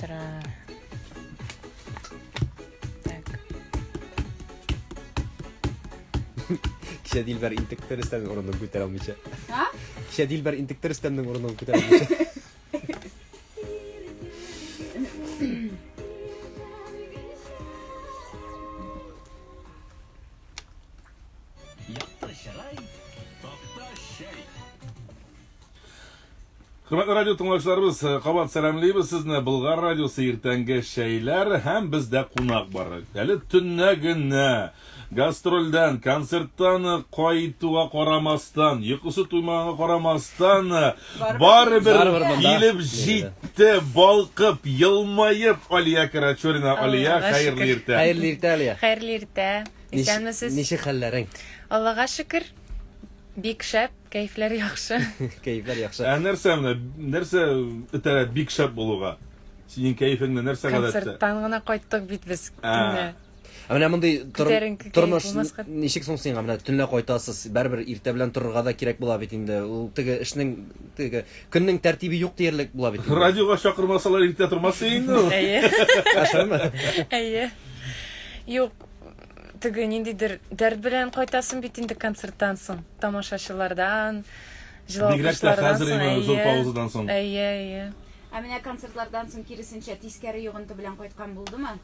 Тора. Так. Кичә Дилбәр интекте Рөстәмнең урынын күтәрә алмыйча. А? Кичә Дилбәр интекте Рөстәмнең урынын күтәрә алмыйча. Якты чырай, такта чәй. Хөрмәтле радио тыңлаучыларыбыз, э, кабат сәламлибез сезне. Болгар радиосы иртәнге чәйләр һәм бездә кунак бар. Әле төннә генә гастрольдән, концерттан кайтуга карамастан, йокысы туймаганга карамастан, барыбер Барыбер монда. килеп җитте, балкып, елмаеп Алия Карачурина. Алия, Аллага хәерле шөкер. иртә. Хәерле иртә, Алия. Хәерле иртә. Исәнмесез. Ничек хәлләрең? Аллага шөкер. Бик шәп, кәефләр яхшы. Кәефләр яхшы. Ә нәрсә менә, нәрсә этәрә бик шәп булуга? Синең кәефеңне нәрсә гадәттә? Концерттан гына кайттык бит без Ә. төнлә. Ә менә мондый тор- Күтәренке кәеф тормыш булмаска. ничек соң сиңа? Менә төнлә кайтасыз, барыбер иртә белән торырга да кирәк була бит инде. Ул теге эшнең теге көннең тәртибе юк диярлек була бит инде. Радиога чакырмасалар иртә тормас инде ул. Әйе. Ә шулаймы? Әйе. Юк, теге ниндидер дәрт белән кайтасың бит инде концерттан соң. Тамашачылардан, җылы Бигрәк тә алкышлардан хәзер соң. инде зур Әйе. паузадан соң. Әйе, әйе. Ә менә концертлардан соң киресенчә тискәре йогынты белән кайткан булдымы?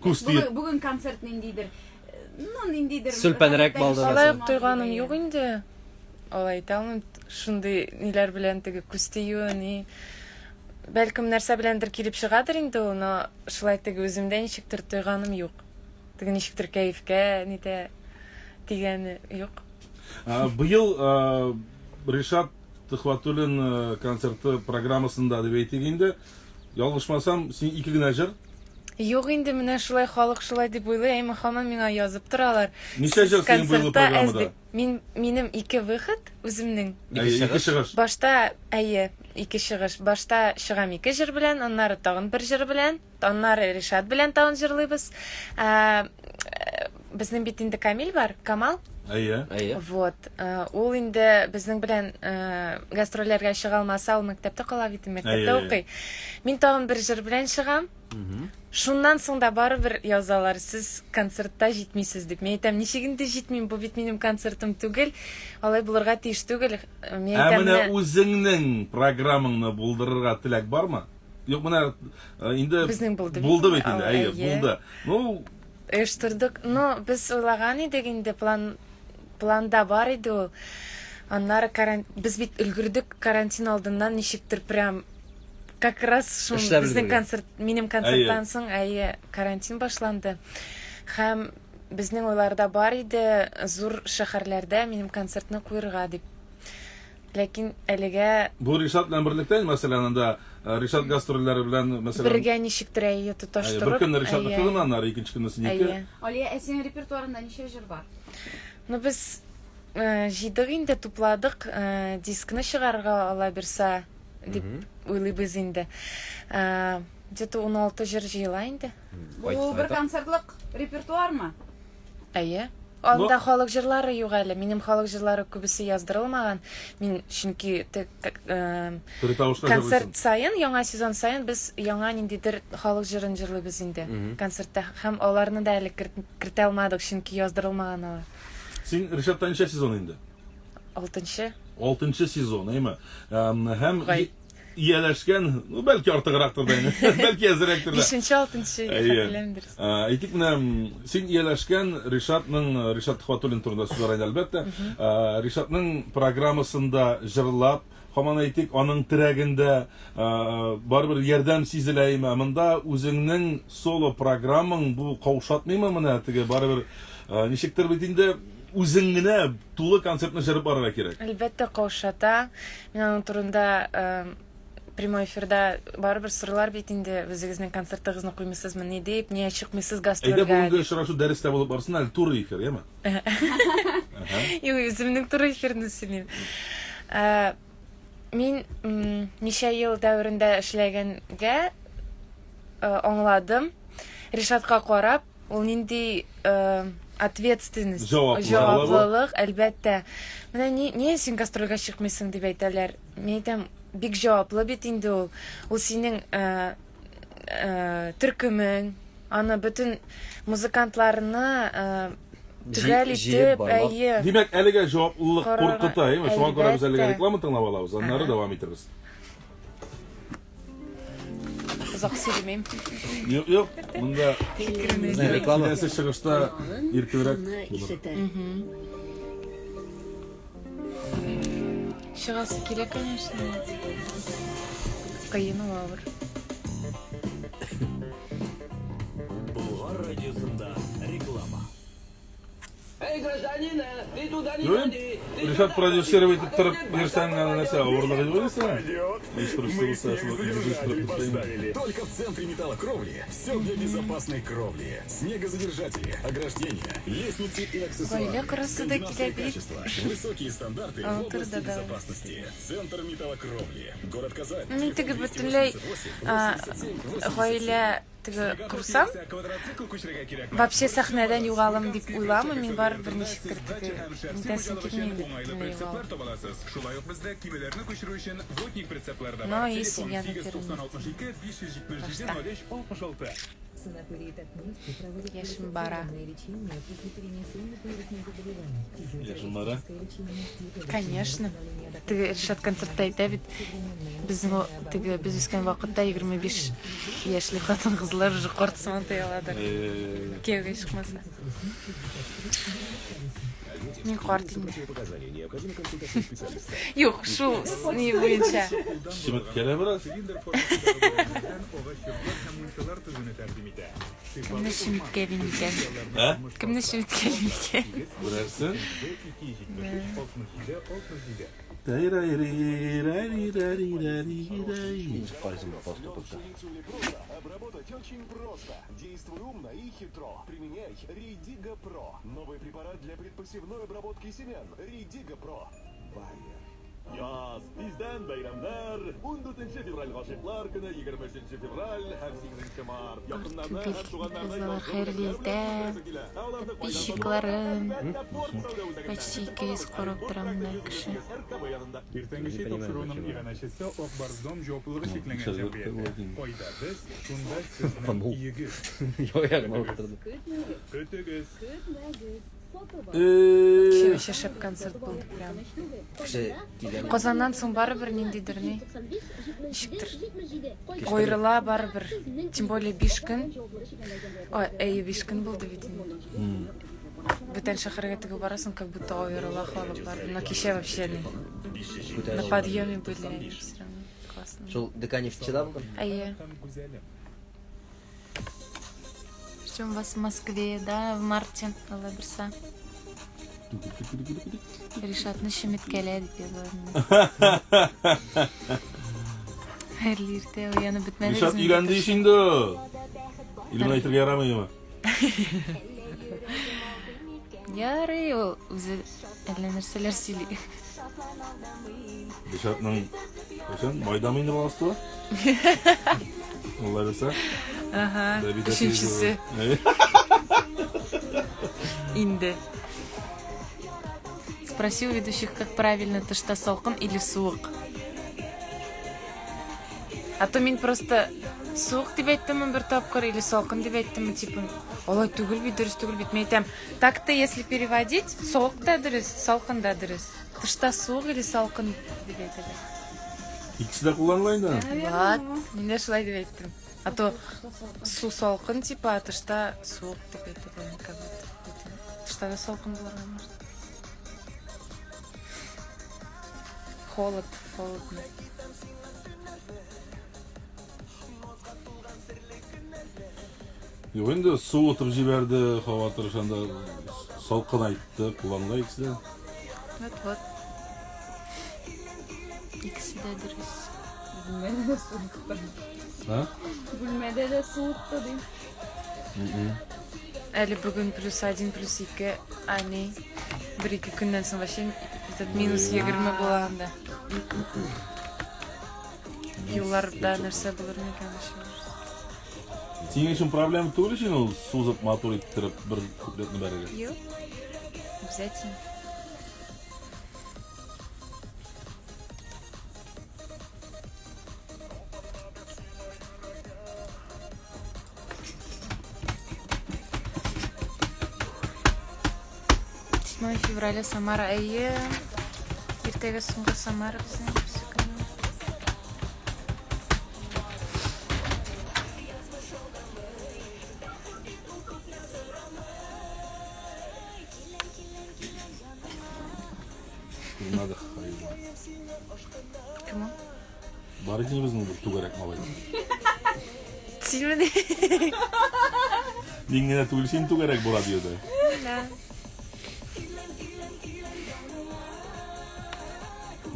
Күз тиеп. Бүген, бүген концерт ниндидер, ну, ниндидер Сүлпәнрәк булды, Алай мәсәлән. ук тойганым юк инде. Алай әйтә алмыйм. Шундый ниләр белән теге күз тию, ни. Бәлкем нәрсә беләндер килеп чыгадыр инде ул, но шулай теге үземдә ничектер тойганым юк. Теге ничектер кәефкә нитә дигәне юк. Ә, Быел ә, Ришат Төхвәтуллин ә, концерты программасында дип әйтик инде. Ялгышмасам, син ике генә җыр. Юк инде менә шулай халык шулай дип уйлый, әмма һаман миңа язып торалар. Ничә Сез җыр синең быелгы концертта әз программада? дип. Мин минем ике выход үземнең. Ике Әйе, ике чыгыш. чыгыш. Башта әйе, ике чыгыш. Башта чыгам ике җыр белән, аннары тагын бер җыр белән, аннары Ришат белән тагын җырлыйбыз. Ә, э, Безнең бит инде Камил бар, Камал. Әйе. Әйе. Вот. э, Ул инде безнең белән э, гастрольләргә чыга алмаса, ул мәктәптә кала бит, мәктәптә Әйе, әйе. укый. Мин тагын бер җыр белән чыгам. Шуннан соң да барыбер язалар, сез концертта җитмисез дип. Мин әйтәм, ничек инде җитмим, бу бит минем концертым түгел. Алай булырга тиеш түгел. Мин Ә әйтәм, менә менә үзеңнең программаңны булдырырга теләк бармы? Юк, менә э, инде Безнең булды бит Булды инде. бит инде, әйе, Әйе. булды. Ну, оештырдык. Но без уйлаган идек инде, план планда бар иде ул. Аннары каран... без бит өлгердек карантин алдыннан ничектер прям как раз шул Эшләп безнең өлгергән. концерт, минем концерттан соң, әйе, карантин башланды. Һәм безнең уйларда бар иде зур шәһәрләрдә минем концертны куерга дип. Ләкин әлегә бу Ришат белән берлектә, мәсәлән, анда э, Ришат гастрольләре белән, мәсәлән, бергә ничектер әйе әйе, бер тоташтырып. көнне Ришатныкы әйе, гына, аннары икенче көнне синеке. әйе. Алия, ә синең репертуарыңда ничә җыр бар? Ну без э, җыйдык инде, тупладык, э, дискны чыгарырга ала бирса дип уйлыйбыз инде. Э, Где-то 16 җыр җыела инде. Бу бер концертлык репертуармы? Әйе. Анда халык җырлары юк әле. Минем халык җырлары күбесе яздырылмаган. Мин чөнки те- к- э, Тере тавышта концерт җырлыйсың. саен, яңа сезон саен без яңа ниндидер халык җырын җырлыйбыз инде концертта. Һәм аларны да әле керт- кертә алмадык, чөнки яздырылмаган алар. Син Ришаттан ничә сезон инде? Алтынчы. Алтынчы сезон, әйме? Эм, Һәм Гай. ияләшкән, ну, бәлки артыграктыр да инде, бәлки әзрәктер дә. Бишенче, алтынчы, Әйе. хәтерләмим дөрес. Ә, Әйтик менә, м, син ияләшкән Ришатның, э, Ришат Төхвәтуллин турында сүз бара инде, әлбәттә. Ә, Ришатның программасында җырлап, һаман әйтик, аның терәгендә ә, барыбер ярдәм сизелә име. Монда үзеңнең соло программаң бу каушатмыймы менә теге барыбер ә, ничектер бит инде үзең генә тулы концертны җырып барырга кирәк. Әлбәттә, каушата. Мин аның турында э, прямой эфирда барыбер сорыйлар бит инде, үзегезнең концертыгызны куймыйсызмы ни дип, нигә чыкмыйсыз Әйдә гастрольгә бүгенге дип. очрашу дәрестә булып барсын әле, туры эфир, яме? Юк, үземнең туры эфирны сөйлим. Э, Мин м, ничә ел дәверендә эшләгәнгә э, аңладым. Ришатка карап, ул нинди э, ответственность, Җаваплылык. җаваплылык, әлбәттә. Менә ни, ни син гастрольгә чыкмыйсың дип әйтәләр. Мин әйтәм, бик җаваплы бит инде ул. Ул синең э, төркемең, аны бөтен музыкантларны төгәл итеп, әйе. Димәк, әлегә җаваплылык куркыта, әйеме? Шуңа күрә без әлегә реклама тыңлап алабыз, аннары дәвам итербез. Озак сөйләмим. Юк, юк, монда реклама. Киләсе чыгышта иркенрәк булыр. Чыгасы килә, конечно. Кыен ул авыр. Болгар радиосында реклама. Юк, Ришат продюсировать итеп торып йөрсәң, аны нәрсә, авырлыгы юк инде сиңа? Оештыручысы булса, шул оештырып Поставили. Только в центре металлокровли все для безопасной кровли. Снегозадержатели, ограждения, лестницы и аксессуары. Гаилә корасы да килә Скандинавское бит. качество, высокие стандарты в Алтыр области да да. безопасности. Центр металлокровли. Город Казань. Мин теге Телефон бөтенләй 288 а, 87 87. гаилә теге корсам, вообще сәхнәдән югалым дип уйламыйм, мин барыбер ничектер теге нитәсем килми инде бөтенләй югалып. Таба аласыз. Шулай ук бездә кимеләрне күчерү өчен водник прицеплары да Но бар. и Телефон семья на первом 892 577 03 66. Яшем бара. Яшем бара? Конечно. Теге Ришат концертта әйтә бит, безнең теге без үскән вакытта 25 яшьлек хатын-кызлар уже карт сыман тоеладыр. Кияүгә чыкмаса. Мин карт инде. Юк, шул ни буенча. Чеметкәлә бераз. Цилиндр формасындагы бүрәнәдән агач йортлар һәм мунчалар төзүне тәкъдим итә. Кемне чеметкәлим икән? Ә? Кемне чеметкәлим икән? Берәрсен. 273 67 67. Тайрай-рай-рай-рай-рай-рай. Карыйсың бер просто тупыкта. Обработать очень просто. Действуй умно и хитро. Применяй Редига Про. Новый препарат для предпосевной обработки семян. Редига Про. Яз, тиздән бәйрәмнәр, 14 февраль гашыйклар көне, 23 февраль һәм 8 март. Якыннарны түгел, һәм туганнарны язалар, язгы хәерле бүләкләр иртә. белән күрәсе килә. Ә аларны кайдан Подписчикларым. табарга? Әлбәттә, Порт сәүдә үзәгендә. Почти 200 карап торам менә кеше. РКБ янында. Иртәнге чәй Не понимаю, тапшыруының зачем. иганәчесе Ак Барс Дом җаваплылыгы чикләнгән Шәҗәрә җәмгыяте. булган. Кайда без, шунда сезнең Панул. өегез. Аягына утырды. Көтегез. Кичә вообще шәп концерт булды прям. Кеше килгән. Казаннан соң барыбер ниндидер ни, ничектер аерыла барыбер. Тем более 5 көн. Ой, әйе, 5 көн булды бит инде. Бүтән шәһәргә теге барасың, как будто аерыла халык барыбер. Но кичә вообще ни, Күтәрә на алмады. подъеме были, все равно классно. Шул ДК нефтьчыда булдың? Әйе. Һәм гүзәлем. Ждем вас в Москве, да, в марте, Алла бирса. Ришатны чеметкәлә дип язалар. Хәерле иртә, уянып бетмәдегезме? Ришат өйләнде ич инде. Или моны әйтергә ярамыймы? Ярый, ул үзе әллә нәрсәләр сөйли. Ришатның кайчан? Майдамы инде баласы туа? Алла бирсә. Ага, Бәби дә өченчесе тиз инде. Спроси у ведущих, как правильно, тышта салкын или суык. А то мин просто суык дип әйттемме бер тапкыр или салкын дип әйттемме, типа, алай түгел бит, дөрес түгел бит, мин әйтәм. Так-то, если переводить, суык та дөрес, салкын да дөрес. Тышта суык или салкын дип әйтәләр. Икесе дә кулланыла инде. Вот, мин дә шулай дип әйттем. А то су салкын, типа, а тышта суык дип әйтәләр, как будто. Тышта да салкын булырга может. Холод, холодно. Юк инде суытып җибәрде, һава торышында салкынайтты, кулланыла икесе дә. Вот, вот. Икесе дә дөрес. А? Бүлмәдә дә суытты дим. Әле бүген плюс один, плюс ике, а не. Бер ике көннән соң вообще этот минус 20 була анда. Юлларда нәрсә булыр микән вообще? Синең өчен проблема түгел өчен ул сузып матур иттереп бер куплетны бәрергә. Юк. Обязательно. 8 февраля Самара, әйе. Иртәгә соңгы Самара безнең берсе көне. Күрмәде хайван. Кем ул? Бар иде безнең бер түгәрәк малай. Синме? Мин генә түгел, син түгәрәк була диде. Да.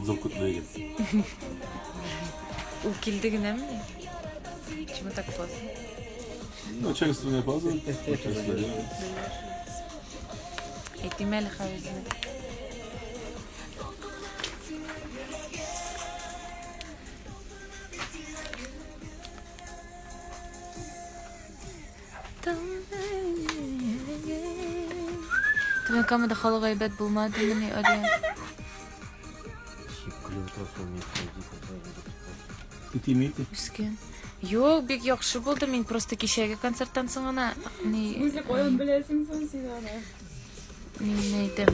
Зур күтле егет. Ул килде генәмени? Почему так поздно? Начальство не опаздывает. Начальство делает. Әйтим әле хәзер. Түбән Камада халык әйбәт булмадымыни, Алия? Ити-мити. Үскән. Юк, бик яхшы булды. Мин просто кичәге концерттан соң гына ни Үзе каян беләсең соң син аны? ни генә әйтәм.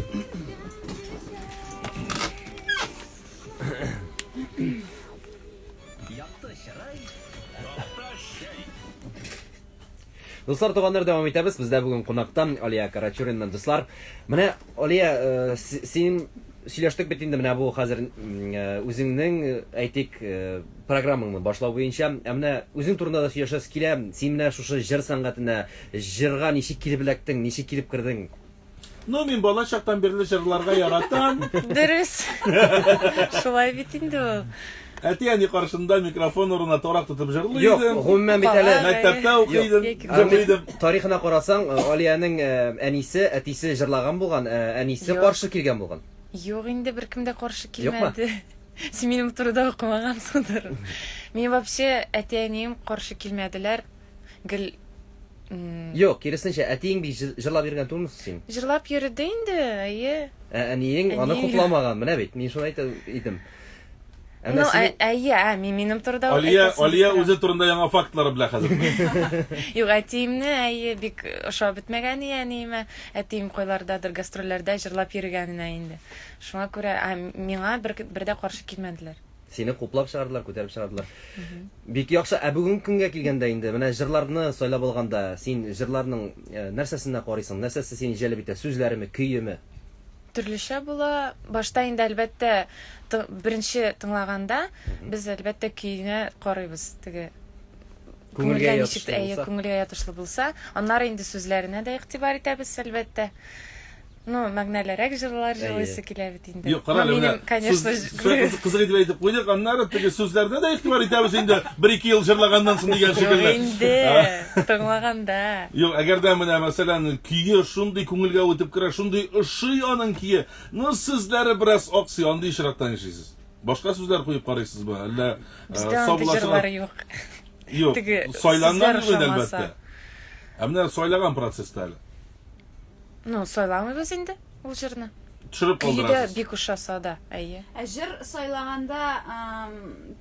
Дуслар, туганнар, дәвам итәбез. Бездә бүген кунакта Алия Карачурина. Дуслар, менә Алия, э, син сөйләштек бит инде менә бу хәзер э, үзеңнең, э, әйтик, программаңны башлау буенча. Ә менә үзең турында да сөйләшәсе килә. Син менә шушы җыр сәнгатенә, җырга ничек килеп эләктең, ничек килеп кердең? Ну, мин бала чактан бирле җырларга яратам. Дөрес. Шулай бит инде ул. Әти-әни каршында микрофон урынына тарак тотып җырлый Юк, идем. гомумән бит әле Мәктәптә укый идем, җырлый идем. Тарихына карасаң, Алиянең әнисе, әтисе җырлаган булган, әнисе Юк. каршы килгән булган. Юк инде, беркем дә каршы Юкмы? килмәде. Син минем турыда укымагансыңдыр. Мин вообще әти-әнием каршы килмәделәр. Гел Юк, киресенчә, әтиең бит җырлап йөргән түгелме син? Җырлап йөрде инде, әйе. Ә әниең аны хупламаган, менә бит, мин шуны әйтә идем. Ә ну, әйе, ә, мин минем турыда Алия, Алия үзе турында яңа фактлар белә хәзер. Юк, әтиемне, әйе, бик ошап бетмәгән иде әниемә. Әтием кайлардадыр гастрольләрдә җырлап йөргәненә инде. Шуңа күрә, ә миңа бер, бер дә каршы килмәделәр. Сине хуплап чыгардылар, күтәреп чыгардылар. Бик яхшы. Ә бүгенге көнгә килгәндә инде, менә җырларны сайлап алганда, син җырларның э, нәрсәсенә карыйсың? Нәрсәсе сине җәлеп итә? Сүзләреме, көеме? Төрлечә була. Башта инде, әлбәттә, беренче тыңлаганда без, әлбәттә, көенә карыйбыз. Теге күңелгә ничек, әйе, күңелгә ятышлы булса, аннары инде сүзләренә дә игътибар итәбез, әлбәттә. Ну, мәгънәлерәк җырлар җырлыйсы килә бит инде. Юк, кара әле, менә конечно, кызык итеп әйтеп куйдык, аннары теге сүзләренә дә игътибар итәбез инде, бер-ике ел җырлаганнан соң дигән шикелле. Юк инде, тыңлаганда. Юк, әгәр дә менә, мәсәлән, көе шундый күңелгә үтеп керә, шундый ошый аның көе, но сүзләре бераз аксый, андый очракта нишлисез? Башка сүзләр куеп карыйсызмы? Әллә Бездә андый җырлар юк. Юк, сайланган юк инде, әлбәттә. Ә менә сайлаган процесста әле. Ну, сайламыйбыз инде ул җырны. Төшереп Көе дә калдырасыз. бик ошаса да, әйе. Ә җыр сайлаганда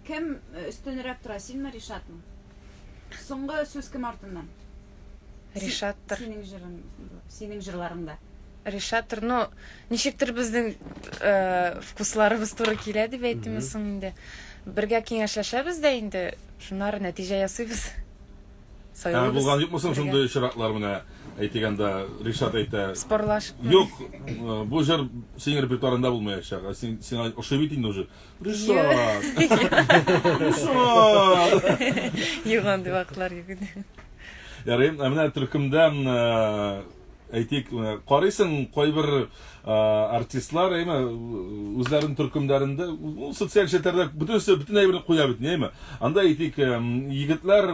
кем өстенрәк тора, синме, Ришатмы? Соңгы сүз кем артыннан? Ришаттыр. Синең җырың, синең җырларыңда. Ришаттыр, ну, ничектер безнең э, вкусларыбыз туры килә дип әйтимме соң инде. Бергә киңәшләшәбез дә инде, шуннары нәтиҗә ясыйбыз. Ә булган юкмы соң шундый очраклар менә әйтик анда Ришат әйтә. Спорлаш. Юк, э, бу җыр синең репертуарыңда булмаячак. Ә син сиңа ошый бит инде уже. Ришат. Ришат. Юк, андый вакытлар юк инде. Ярый, ә менә төркемдә э, әйтик, менә карыйсың кайбер артистлар, әйме, үзләренең төркемнәрендә, ул социаль челтәрдә бөтенесе бөтен әйберне куя бит, әйме. Анда әйтик, егетләр,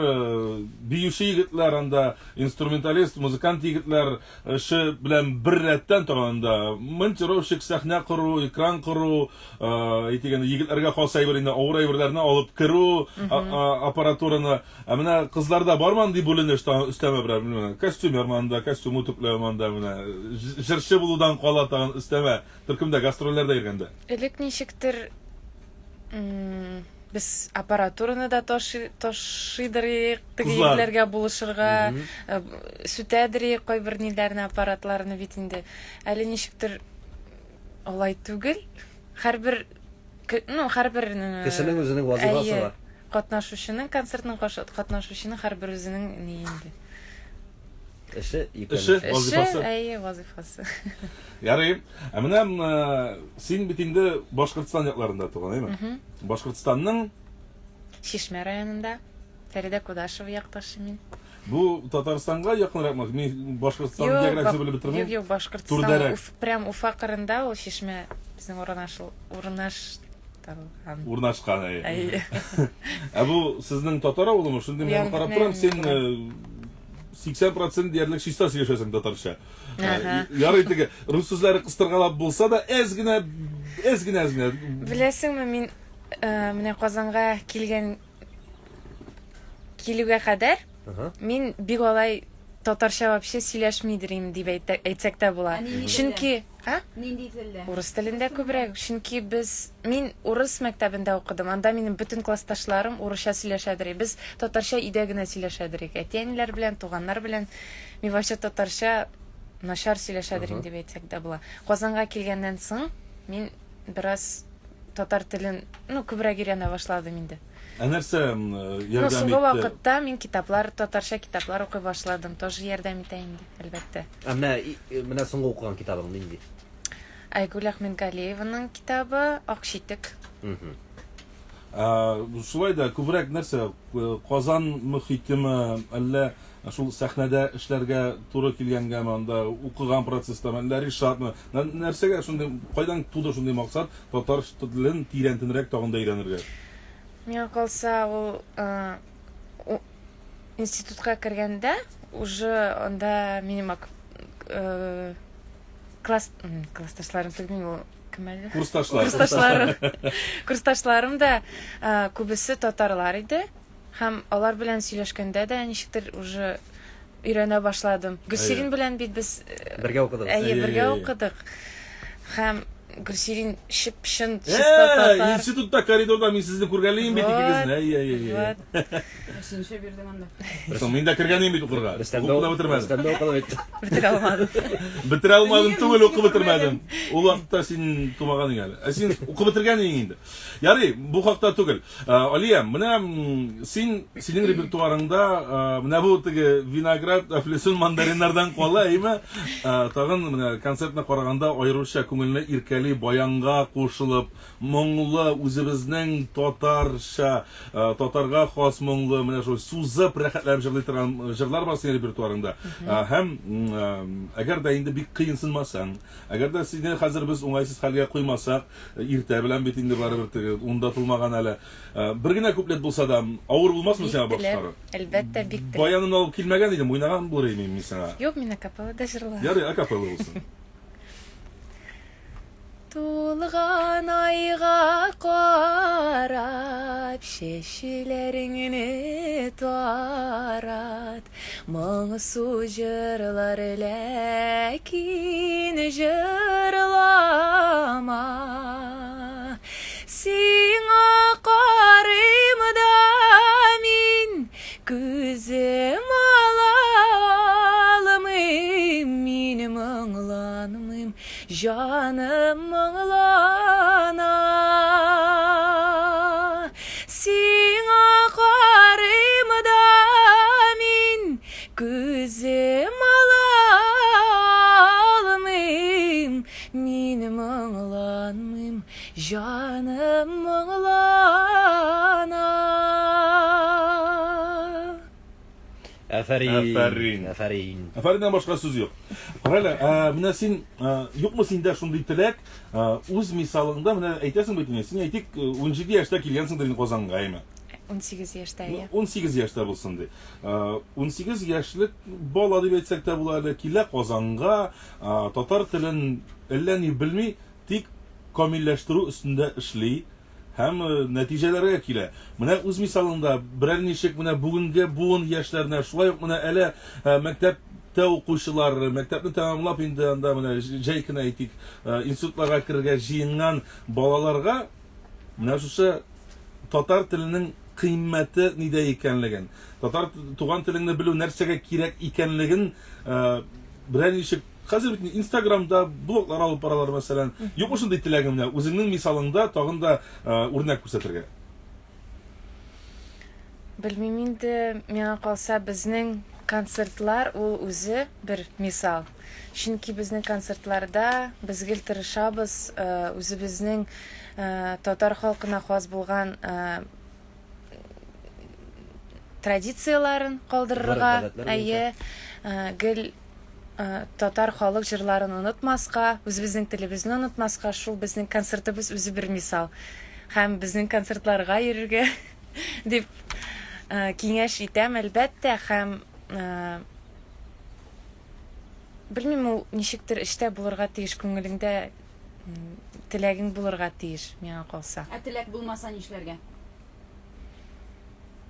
биюче егетләр, анда инструменталист, музыкант егетләр эше белән бер рәттән тора анда. Монтировщик, сәхнә кору, экран кору, әйтик, егетләргә хас әйбер инде, авыр әйберләрне алып керү, аппаратураны. Ә менә кызларда бармы андый бүленеш тагын өстәмә берәр, белмим, костюмер монда, костюм үтүкләү монда, менә җырчы булудан кала тагын өстәмә төркемдә гастрольләрдә йөргәндә? Элек ничектер, Без аппаратураны да ташый, ташыйдыр теге Кызлар. егетләргә булышырга, сүтәдер кайбер ниләрне, аппаратларны бит инде. Әле ничектер алай түгел. Һәрбер ну, һәрбер кешенең үзенең вазифасы әйе, бар. Катнашучының концертның катнашучының һәрбер үзенең ни инде. Эше, Эше, йөкләнеше. вазифасы. Эше, әйе, вазифасы. Ярый. Ә менә син бит инде Башкортстан якларында туган, әйме? Башкортстанның Чишмә районында Фәридә Кудашева якташы мин. Бу Татарстанга якынракмы? Мин Башкортстан географиясе белеп бетермим. Юк, юк, Башкортстан Түрдәрәк. Уф, прям Уфа кырында ул Чишмә безнең урнашыл урнаштырылган. Урнашкан, әйе. Әйе. Ә бу сезнең татар авылымы? Шундый мин Уян карап бетмәгән торам, син мин 80% диярлек чиста сөйләшәсең татарча. Ага. Ярый теге рус сүзләре кыстыргалап булса да, әз генә, әз генә, әз генә. Беләсеңме, мин менә Казанга килгән килүгә кадәр Ага. мин бик алай татарча вообще сөйләшмидер инде дип әйтсәк тә була. Ә нинди Чөнки, а? Нинди телдә? Урыс телендә күбрәк, чөнки без мин урыс мәктәбендә укыдым. Анда минем бөтен классташларым урысча сөйләшәдер. Без татарча өйдә генә сөйләшәдер. Әти-әниләр белән, туганнар белән мин вообще татарча начар сөйләшәдер Ага. дип әйтсәк тә була. Казанга килгәннән соң мин бераз татар телен, ну, күбрәк өйрәнә башладым инде. Ә нәрсә Ну, ярдәм соңгы итте? вакытта мин китаплар, татарча китаплар укый башладым. Тоже ярдәм итә инде, әлбәттә. Ә менә менә соңгы укыган китабың нинди? Айгүл Әхмәтгалиеваның китабы Ак читек. Мгм. Ә, шулай да күбрәк нәрсә, Казан мөхитеме, әллә шул сәхнәдә эшләргә туры килгәнгәме, анда укыган процесстамы, әллә Ришатмы? Нәрсәгә шундый, кайдан туды шундый максат татар телен тирәнтенрәк тагын да өйрәнергә? Миңа калса, ул институтка кергәндә уже анда минем класс классташларым түгел, ул кем әле? Курсташлар. Курсташларым. Курсташларым да күбесе татарлар иде. Һәм алар белән сөйләшкәндә дә ничектер уже өйрәнә башладым. Гөлсирин белән бит без бергә укыдык. Әйе, Әйе, бергә әйе, әйе. укыдык. Һәм Гөлсирин чып-чын чиста татар. Институтта коридорда мин сезне күргәнлегем бит Вот, икегезне. Әй, әй, әй, әй. Вот. Өченче бирдең анда. Соң мин дә кергән идем бит укырга. Рөстәмдә Укып та бетермәдем. Рөстәмдә укыдым бит. Бетерә алмадым. Бетерә алмадым Минем түгел, сине укып бетермәдем. Ул вакытта син тумаган идең әле. Ә син укып бетергән идең инде. Ярый, бу хакта түгел. Алия, менә син синең репертуарыңда менә бу теге виноград, әфлисун, мандариннардан кала, әйме? Тагын менә концертны караганда аеруча күңелне иркәли, баянга кушылып, моңлы үзебезнең татарча, татарга хас моңлы, менә шул сузып рәхәтләнеп җырлый торган җырлар бар синең репертуарыңда. Һәм әгәр дә инде бик кыенсынмасаң, әгәр дә сине хәзер без уңайсыз хәлгә куймасак, иртә белән бит инде барыбер теге унда тулмаган әле. Бер генә куплет булса да, авыр булмасмы Бик сиңа теләп, башкару? әлбәттә, бик теләп. Баянын алып килмәгән идем, уйнаган булыр идем мин сиңа. Юк, мин акапеллада җырларым. Ярый, акапелла булсын. Тулган айга карап, чәчләреңне тарат, моңсу җырлар ләкин җырлама. Сиңа карыйм да мин, күзем ала алмыйм, мин моңланмыйм, җаным моңлана. Сиңа карыйм да мин, күзем ала алмыйм, мин моңланмыйм, җаным моңлана. Афәрин. Афәрин. Афәрин. Афәриннән башка сүз юк. Кара әле, менә син, юкмы синдә шундый теләк, үз мисалыңда менә әйтәсең бит инде, син әйтик, 17 яшьтә килгәнсеңдер инде Казанга, әйме? 18 яшьтә, Ну, әйе. 18 яшьтә булсын ди. 18 яшьлек бала дип әйтсәк тә була әле, килә Казанга, татар телен әллә ни белми, тик камилләштерү өстендә эшли һәм нәтиҗәләргә килә. Менә үз мисалыңда берәр ничек менә бүгенге буын яшьләренә, шулай ук менә әле мәктәптә укучылар, мәктәпне тәмамлап инде анда менә җәй көне әйтик, институтларга керергә җыенган балаларга менә шушы татар теленең кыйммәте нидә икәнлеген, татар туган телеңне белү нәрсәгә кирәк икәнлеген берәр ничек хәзер бит Инстаграмда блоглар алып баралар, мәсәлән. Юкмы шундый теләгең менә үзеңнең мисалыңда тагын да үрнәк күрсәтергә? Белмим инде, миңа калса, безнең концертлар ул үзе бер мисал. Чөнки безнең концертларда без гел тырышабыз үзебезнең татар халкына хас булган традицияләрен калдырырга, әйе, гел татар халык җырларын онытмаска, үзебезнең телебезне онытмаска, шул безнең концертыбыз үзе бер мисал. Һәм безнең концертларга йөрергә дип киңәш итәм, әлбәттә, һәм белмим, ул ничектер эчтә булырга тиеш, күңелеңдә теләгең булырга тиеш, миңа калса. Ә теләк булмаса нишләргә?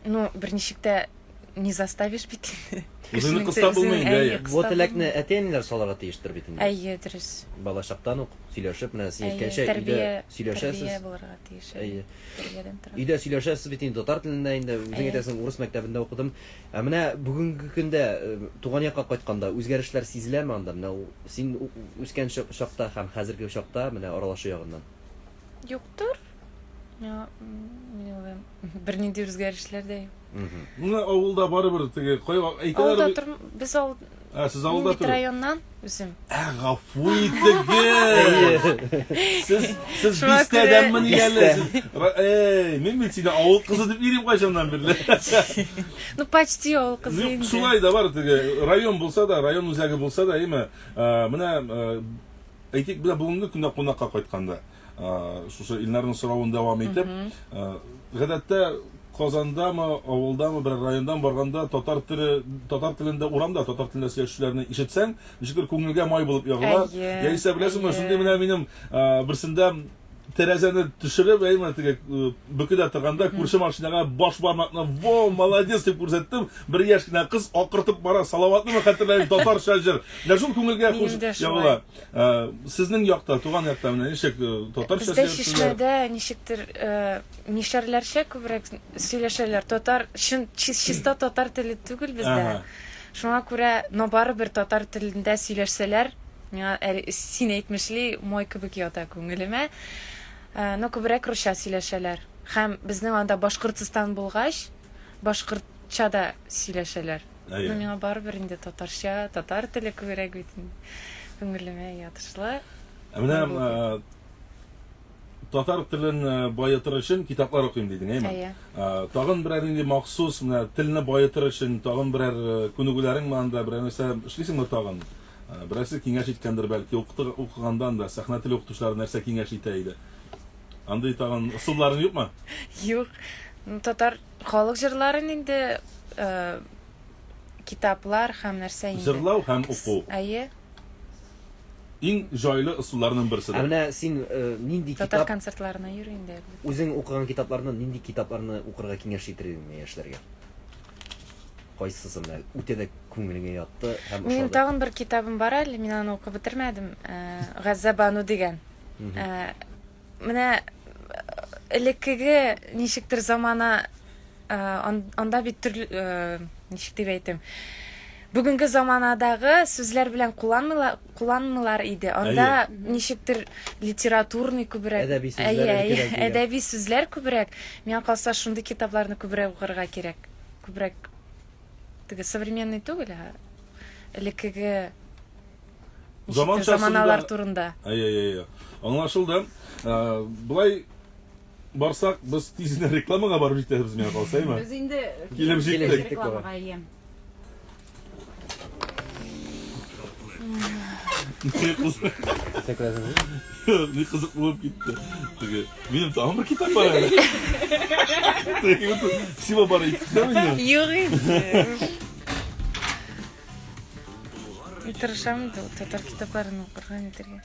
Ну, берничек тә не заставишь бит инде. Үзеңне кыстап булмый инде, әйе. Бу теләкне әти-әниләр салырга тиештер бит инде. Әйе, дөрес. Балачактан ук сөйләшеп, менә син әйткәнчә, өйдә сөйләшәсез. Тәрбия булырга тиеш. Әйе. Тәрбиядән тора. Өйдә сөйләшәсез бит инде татар телендә инде, үзең әйтәсең, урыс мәктәбендә укыдым. Ә менә бүгенге көндә туган якка кайтканда үзгәрешләр сизеләме анда? Менә син үскән чакта һәм хәзерге чакта менә аралашу ягыннан. Юктыр. Миңа, мин уйлыйм, бернинди үзгәрешләр дә юк. Менә авылда барыбер теге кай әйтәләр. Авылда тор, без авыл. Ә, сез авылда Мин бит районнан үзем. Ә, гафу итегез. Сез сез бистәдәнмени әле? Эй, мин бит сине авыл кызы дип йөрим кайчаннан бирле. Ну, почти авыл кызы инде. Шулай да бар теге район булса да, район үзәге булса да, әйме, менә әйтик, менә бүгенге көндә кунакка кайтканда, шушы Илнарның соравын дәвам итеп, гадәттә Казандамы, авылдамы, бер райондан барганда татар теле, татар телендә урамда татар телендә сөйләшүчеләрне ишетсәң, ничектер күңелгә май булып ягыла. Яисә беләсеңме, шундый менә минем берсендә тәрәзәне төшереп, әй менә теге бөкедә торганда күрше машинага баш бармакны во, молодец дип күрсәттем. Бер яшь кенә кыз акыртып бара, Салаватнымы хәтерләмим, татарча җыр. Менә шул күңелгә хуш ягыла. Сезнең якта, туган якта менә ничек татарча Бездә Чишмәдә ничектер мишәрләрчә күбрәк сөйләшәләр. Татар, чын чиста татар теле түгел бездә. Шуңа күрә, но барыбер татар телендә сөйләшсәләр, миңа әле син әйтмешли, май кебек ята күңелемә. Но күбрәк русча сөйләшәләр. Һәм безнең анда Башкортстан булгач, башкортча да сөйләшәләр. Әйе. Но миңа барыбер инде татарча, татар теле күбрәк бит инде. Күңелемә ятышлы. Ә менә татар телен баетыр өчен китаплар укыйм дидең, әйеме? Әйе. Тагын берәр нинди махсус менә телне баетыр өчен тагын берәр күнегүләрең анда, берәр нәрсә эшлисеңме тагын? Берәрсе киңәш иткәндер бәлки, укыганда анда сәхнә теле укытучылары нәрсә киңәш итә иде? Андый тагын ысулларың юкмы? Юк. Татар халык җырларын инде китаплар һәм нәрсә инде. Җырлау һәм уку. Әйе. Иң җайлы ысулларның берсе. Ә менә син нинди китап Татар концертларына йөри инде әлбәттә. Үзең укыган китапларны нинди китапларны укырга киңәш итер идең яшьләргә? Кайсысы менә үтә дә күңелеңә ятты һәм ошады? Минем тагын бер китабым бар әле, мин аны укып бетермәдем. Газзәбану дигән. Менә элеккеге ничектер замана анда бит төрле ничек дип әйтим бүгенге заманадагы сүзләр белән кулланмыйлар кулланмыйлар иде анда ничектер литературный күбрәк әдәби сүзләр әдәби сүзләр күбрәк миңа калса шундый китапларны күбрәк укырга кирәк күбрәк теге современный түгел ә элеккеге заманалар турында әйе әйе аңлашылды болай барсак, без тиз генә рекламага барып җитәбез миңа калса, әйме? Без инде килеп җиттек рекламага, әйе. Ни кызык булып китте. Теге, минем тагын бер китап бар әле. Всего бар ике китап инде. Юк инде. Мин тырышам инде татар китапларын укырга нитәргә.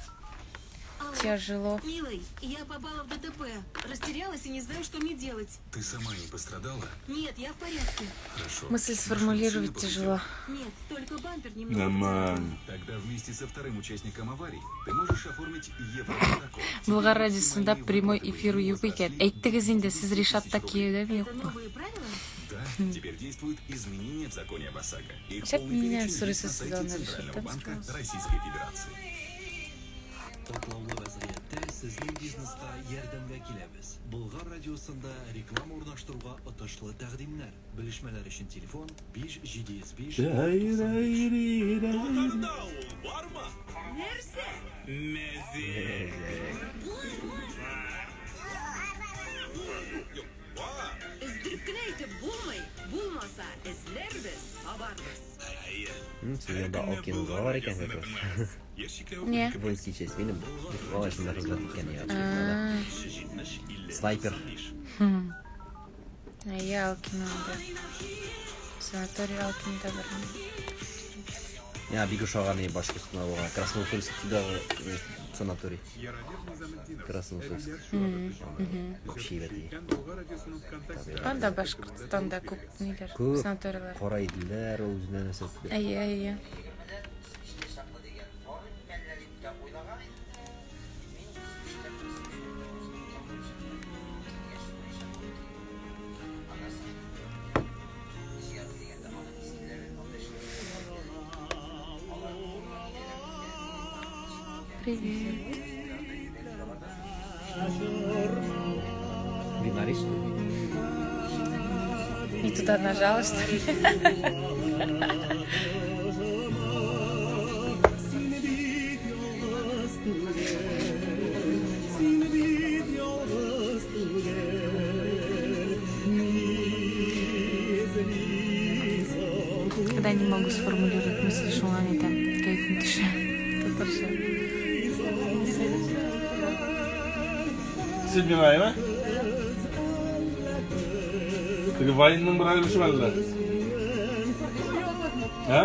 Тяжело. Милый, я попала в ДТП. Растерялась и не знаю, что мне делать. Ты сама не пострадала? Нет, я в порядке. Хорошо. Мысль сформулировать тяжело. Нет, только бампер немного. Нормально. Тогда вместе со вторым участником аварии ты можешь оформить европротокол. Болгар радиосында прямой эфир юк икән. Әйттегез инде, сез Ришатта кияүдәме Это юкмы? новые правила? Да, теперь действуют изменения в законе об ОСАГО. Их Шәп полный миннән перечень есть на сорыйсыз сайте сез аны, Центрального Ришаттан банка сорагыз. Российской Федерации. Катлаулы вәзгыятьтә сезнең бизнеска ярдәмгә киләбез. Болгар радиосында реклама урнаштыруга отышлы тәкъдимнәр. Белешмәләр өчен телефон 5705 Нәрсә? Өздереп кенә әйтеп булмый. Булмаса, эзләрбез, табарбыз. Сезнең Алкинга бар икән как раз. Не. Воинский честь. Минем малай шунда хезмәт иткән я. Снайпер. Әйе, Алкинда. Санаторий Алкинда бар. Я бик ошаган и Башкортстанда булган Красноусольскидагы санаторий. Красноусольск. Вообще әйбәт. Анда Башкортстанда күп ниләр, Күп. санаторийлар. Кара иделәр, ул үзенә нәрсә. Әйе, әйе. Привет. Винариш. Не туда нажала, что ли? Когда не могу сформулировать мысль, шуңа әйтәм, кәефем төшә. Татарча. Син миңа, әйме? Теге вайнның бер өлеше әллә? Ә?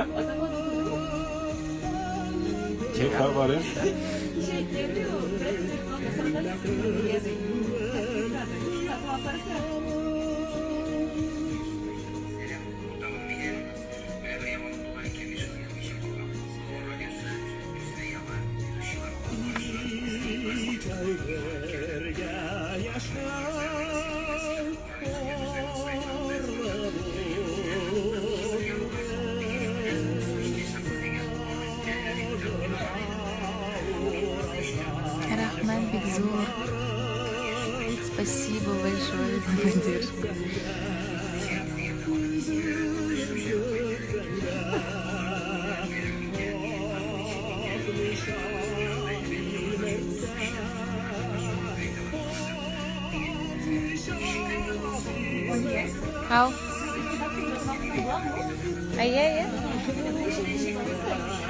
Юк, бар, е? Рәхмәт бик зур. Спасибо большое за поддержку. Ау. Әйе, әйе.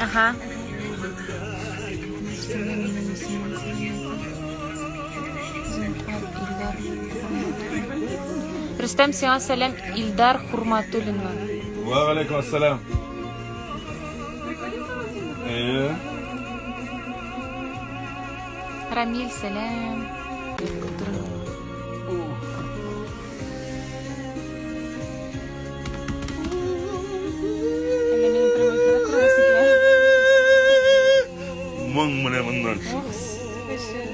Ага. Зинһар, Илдар. Рөстәм, сиңа сәлам Илдар Хурматуллиннан. Ва алейкум ассалам. Әйе. Рамиль, сәлам. Утро. Әллә минем прямой эфирда күрәсе килә. Моң менә моннан. Ох, слушай.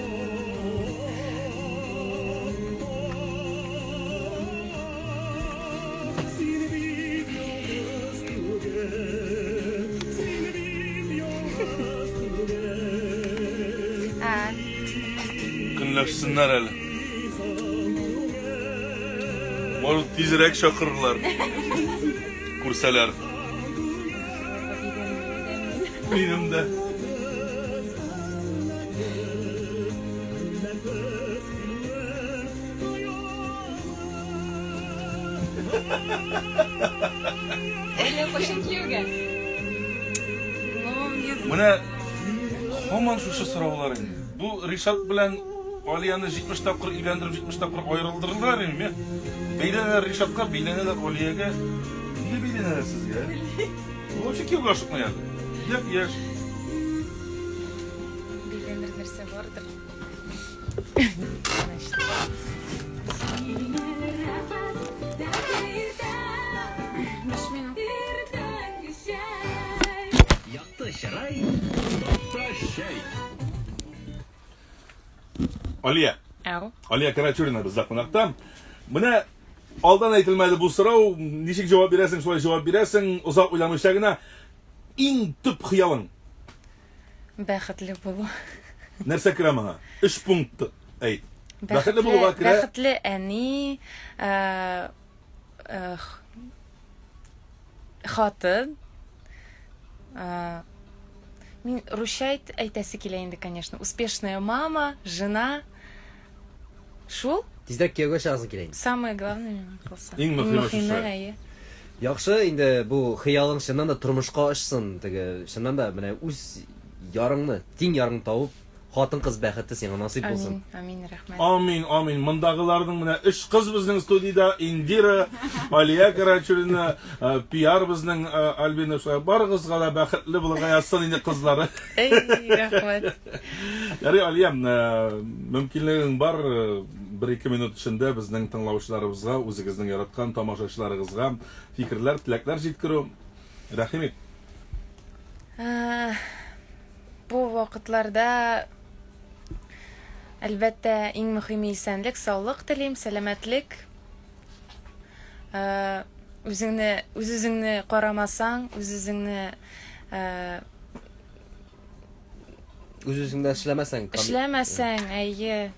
А, Көнләшсеннәр әле. Может, тизрәк чакырырлар. Күрсәләр. Минем дә. Әллә кайчан кияүгә? Менә һаман шушы сораулар инде. Бу Ришат белән Алияне 70 тапкыр өйләндереп, 70 тапкыр аерылдырдылар инде. Бәйләнәләр Ришатка, бәйләнәләр Алиягә. Нигә бәйләнәләр сезгә? Бу вообще кияүгә ашыкмый әле. Япь-яшь. Бәйләнер. нәрсә бардыр. Значит. Якты чырай, такта чәй. Алия. Ау. Алия Карачурина бездә кунакта. Менә алдан әйтелмәде бу сорау, ничек җавап бирәсең, шулай җавап бирәсең, озак уйламыйча гына. Иң төп хыялың? Бәхетле булу. Нәрсә керә моңа? Өч пункт әйт. Бәхетле булуга керә. Бәхетле әни, э, э, хатын. Э, мин русча әйтәсе килә инде, конечно. Успешная мама, жена. Шул? Тизрәк кияүгә чыгасың килә инде. Самое главное миңа калса. Иң мөһиме шушы. Әйе. Яхшы, инде бу хыялың чыннан да тормышка ашсын, теге чыннан да менә үз ярыңны, тиң ярыңны табып, хатын-кыз бәхете сиңа насыйп булсын. Амин, амин, рәхмәт. Амин, амин. Мондагыларның менә өч кыз безнең студиядә, Индира, Алия Карачурина, э, пиар безнең э, Альбина шулай. Барыгызга да бәхетле булырга язсын инде кызлары. Эй, рәхмәт. Ярый, Алия, э, мөмкинлегең бар, бер-ике минут эчендә безнең тыңлаучыларыбызга, үзегезнең яраткан тамашачыларыгызга фикерләр, теләкләр җиткерү. Рәхим ит. Бу вакытларда, әлбәттә, иң мөхиме исәнлек, саулык телим, сәламәтлек. Үзеңне, үз-үзеңне карамасаң, үз-үзеңне Үз-үзеңдә эшләмәсәң, эшләмәсәң, әйе,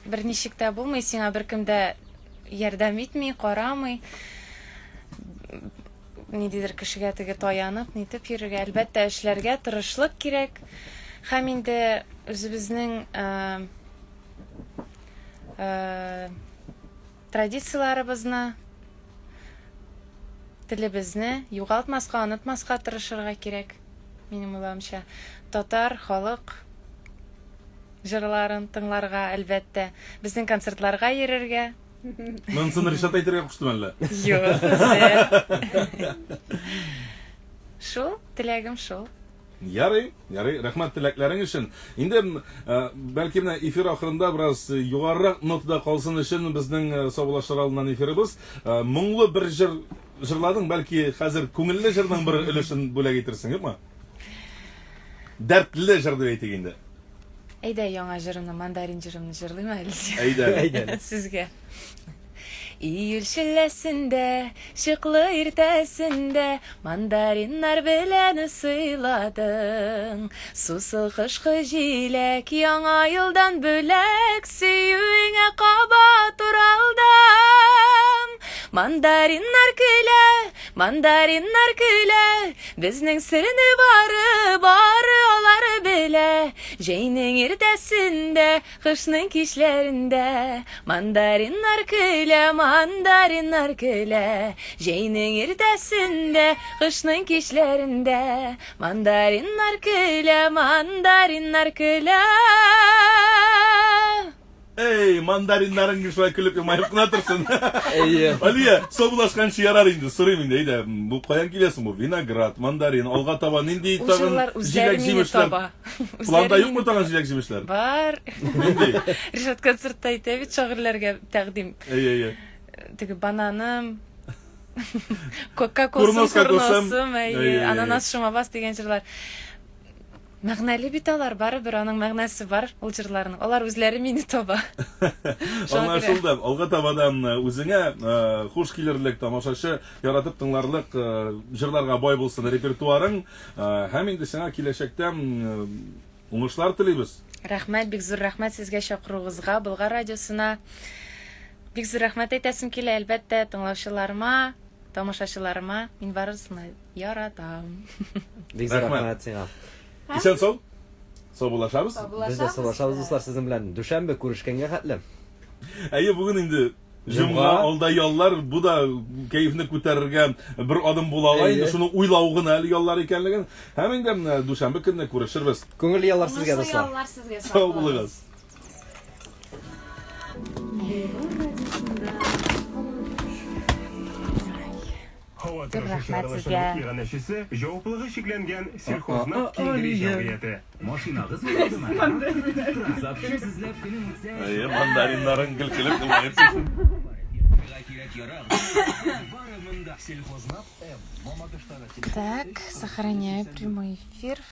берничек тә булмый, сиңа беркем дә ярдәм итми, карамый. Ниндидер кешегә теге таянып, нитеп йөрергә, әлбәттә, эшләргә тырышлык кирәк. Һәм инде үзебезнең э, э, традицияләребезне, телебезне югалтмаска, онытмаска тырышырга кирәк, минем уйлавымча. Татар халык җырларын тыңларга, әлбәттә, безнең концертларга йөрергә. Монысын Ришат әйтергә куштымы әллә? Юк, үзе. Шул, теләгем шул. Ярый, ярый, рәхмәт теләкләрең өчен. Инде э, бәлки менә эфир ахырында бераз югарырак нотада калсын өчен безнең э, саубуллашыр алдыннан эфирыбыз э, моңлы бер җыр җырладың, бәлки хәзер күңелле җырның бер өлешен бүләк итерсең, юкмы? Дәртле җыр дип әйтик инде. Әйдә, яңа җырымны, мандарин җырымны җырлыйм әле. Әйдә. Әйдә. Сезгә. Июль челләсендә, чыклы иртәсендә, мандариннар белән сыйладың. Сусыл кышкы җиләк, яңа елдан бүләк, сөюеңә кабат уралдым. Мандариннар көлә, мандариннар көлә, безнең серне бары, бары алар белә. Җәйнең иртәсендә, кышның кичләрендә Мандариннар көлә, мандариннар көлә. Җәйнең иртәсендә, кышның кичләрендә Мандариннар көлә, мандариннар көлә. Эй, мандариннарың шулай көлеп елмаеп кына торсын. Әйе. Алия, саубуллашканчы ярар инде, сорыйм инде, әйдә, бу каян киләсең бу? Виноград, мандарин, алга таба нинди Ул тагын җырлар үзләре җиләк мине җимешләр? таба. Планда Үзләре юкмы мине тагын җиләк җимешләр? Бар. Нинди? Ришат концертта әйтә бит шагыйрьләргә тәкъдим. Әйе, әйе. Теге бананым, кокосым, Курнос кокосым. курносым, Әйе, әйе, әйе. ананас шумабас дигән җырлар. Мәгънәле бит алар, барыбер аның мәгънәсе бар ул җырларның. Алар үзләре мине таба. Шуңа күрә. Аңлашылды. Алга таба да үзеңә хуш килерлек, тамашачы яратып тыңларлык җырларга бай булсын репертуарың. Һәм инде сиңа киләчәктә уңышлар телибез. Рәхмәт, бик зур рәхмәт сезгә чакыруыгызга, Болгар радиосына. Бик зур рәхмәт әйтәсем килә, әлбәттә, тыңлаучыларыма, тамашачыларыма. Мин барысын да яратам. Бик зур Рәхмәт. рәхмәт сиңа. Исән сау. Саубуллашабыз. Без дә саубуллашабыз, дуслар, сезнең белән дүшәмбе күрешкәнгә хәтле. Әйе, бүген инде җомга, алда яллар, бу да кәефне күтәрергә бер адым була ала инде, шуны уйлау гына әле яллар икәнлеген. Һәм инде дүшәмбе көнне күрешербез. Күңелле яллар сезгә, дуслар. Яллар сезгә. Сау булыгыз. Һава Һава Зур торышы рәхмәт чыгарылышының сезгә. иганәчесе җаваплылыгы чикләнгән Сельхознаб Киндери җәмгыяте. Машинагыз булдымы? Запчасть эзләп көнең үтсә, Әйе, мандариннарын гел көлеп елмаеп. кирәк-ярак. Бары монда. Сельхознаб М. Мамадыштагы Так, сохраняю прямой эфир.